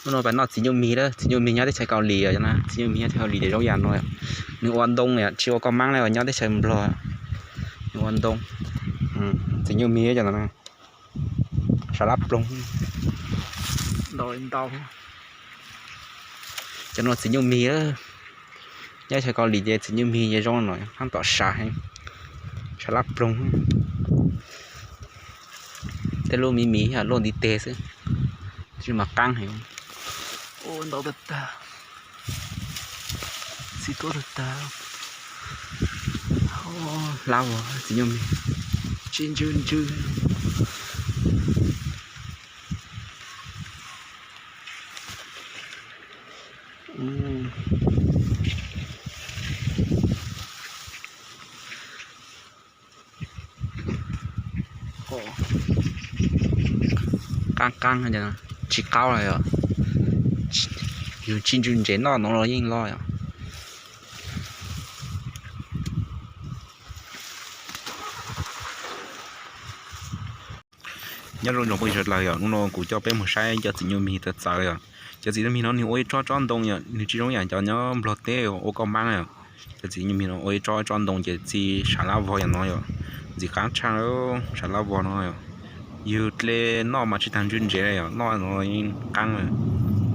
Hnub no peb noj txiv nyuj mis lawm, txiv nyuj mis nyob teb chaws Kaus Lim yom, txiv nyuj mis nyob teb chaws Kaus Lim ces zoo yam no. Nws ua ntoo yom, tsis ua koj maab li uas nyob teb chaws Nplog. Nws ua ntoo, txiv nyuj mis cov no, sav lab ploog. Cov no txiv nyuj mis, nyob teb chaws Kaus Lim ces txiv nyuj mis ces zoo no, haab tom sav heev, sav lab ploog. Tej lub miv miv luaj ntiv teg xwb, tab sis mas qaab heev. Ntau tag tag, txiv tuab tag tag. Hlab vog txiv nyuj mis, tsis ntsw ntsw. Qaab qaab, tsis qaub los yom, yus tsis ntsw ntsev noj no los yeej loj yom. Nyob zoo tsoom phooj ywg sawv daws yom, hnub no kuv coj peb mus saib cov txiv nyuj mis txawv txawv yom. Cov txiv nyuj mis no nws ua ib tsob tsob ntoo yom, nws tsis zoo yam cov nyob Nplog teb ua koj maab yom. Cov txiv nyuj mis no ua ib tsob tsob ntoo ces txi sav lab vog yam no yom, ntxim qaab tshaj, sav lab vog no yom. Yug dle noj mas tsis tag ntsw ntsev yom, noj no qaab,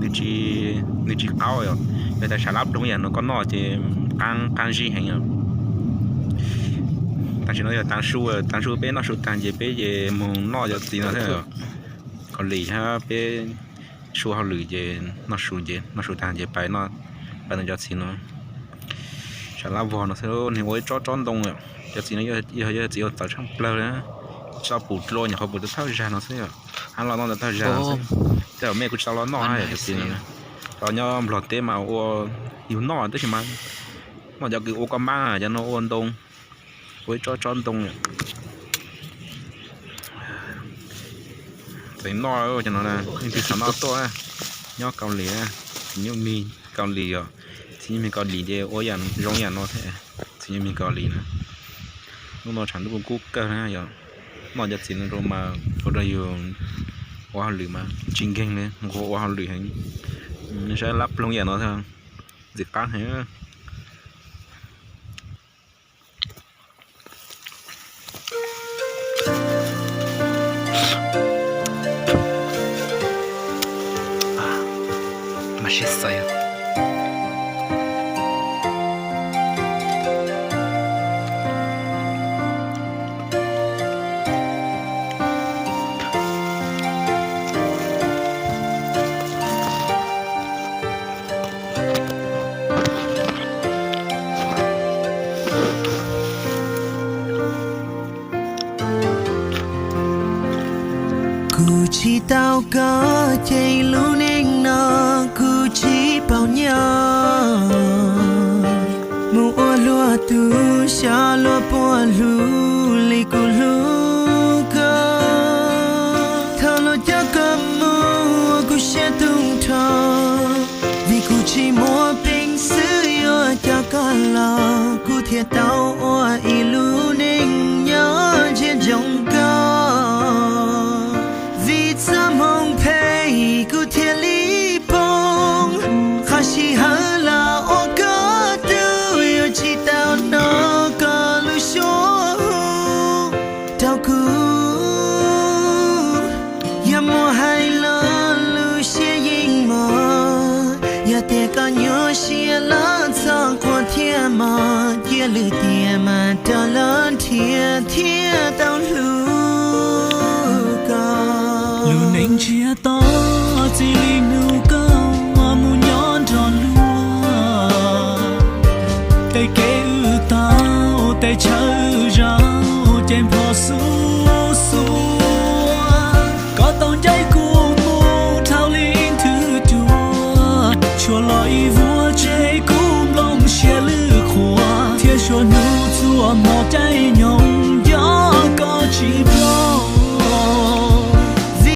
nws tsis qaub yom. Yog tas sav lab ploog yam no koj noj ces qaab qaab zib heev yom. Tam sim no yog taav su, taav su peb noj su tag ces peb ces mus noj cov txiv no thiab. Kaus Lim hab peb su hauj lwm ces noj su ces noj su tag ces pais noj, pais noj cov txiv no. Sav lab vog no xwb, nws ua ib tsob tsob ntoo. Cov txiv no yog yog txiv uas txawv tshaj plawg li, tsis tau pum dlua, nyuam qhuav pum tau thawj zag no xwb, hab los noj tau thawj zag no xwb. Tej zaum mej kuj tsis tau los noj cov txiv no. Cov nyob Nplog teb mas ua yug noj tab sis mas noj cov kws ua koj maab, cov no ua ntoo, ua ib tsob tsob ntoo. Txawm noj cov no, leej twg xav noj tuaj, nyob Kaus Lim, txiv nyuj mis Kaus Lim os. Txiv nyuj mis Kaus Lim ces ua zoo yam no thiab. Txiv nyuj mis Kaus Lim na, hnub no tshav ntuj kub kawg na yom, noj cov txiv no rau mas ua rau yus ua hauj lwm mas tsis nkeeg li, nqua ua hauj lwm heev. Saib lab ploog yam no thiab, ntxim qab heev. Kuv tsis tau koj ces lub neej no kuv tsis paub nyob. Mus ua luag tug xyov luag puas hlub li kuv hlub koj. Thaum luag coj koj mus ua kuv siab tug nrho, vim kuv tsis muaj peev xwm yuav coj koj los, kuv thiaj tau ua ib lub neej nyob ntsia ntsoov koj. Vim txoj hmoo phem kuv thiaj li poob, qhov sij hawm los ua koj tug, yuav tsis tau hnov koj lub suab hu rau kuv. Yog muaj hais los lub siab yeej mos, yog tias koj nyuaj siab los txhob quaj thiab mog, cia lwm tiam mas rov los nrhiav thiaj tau hlub koj. Lub neej ntsiag to txij li hnub koj mus nyob nrog luag, tej kev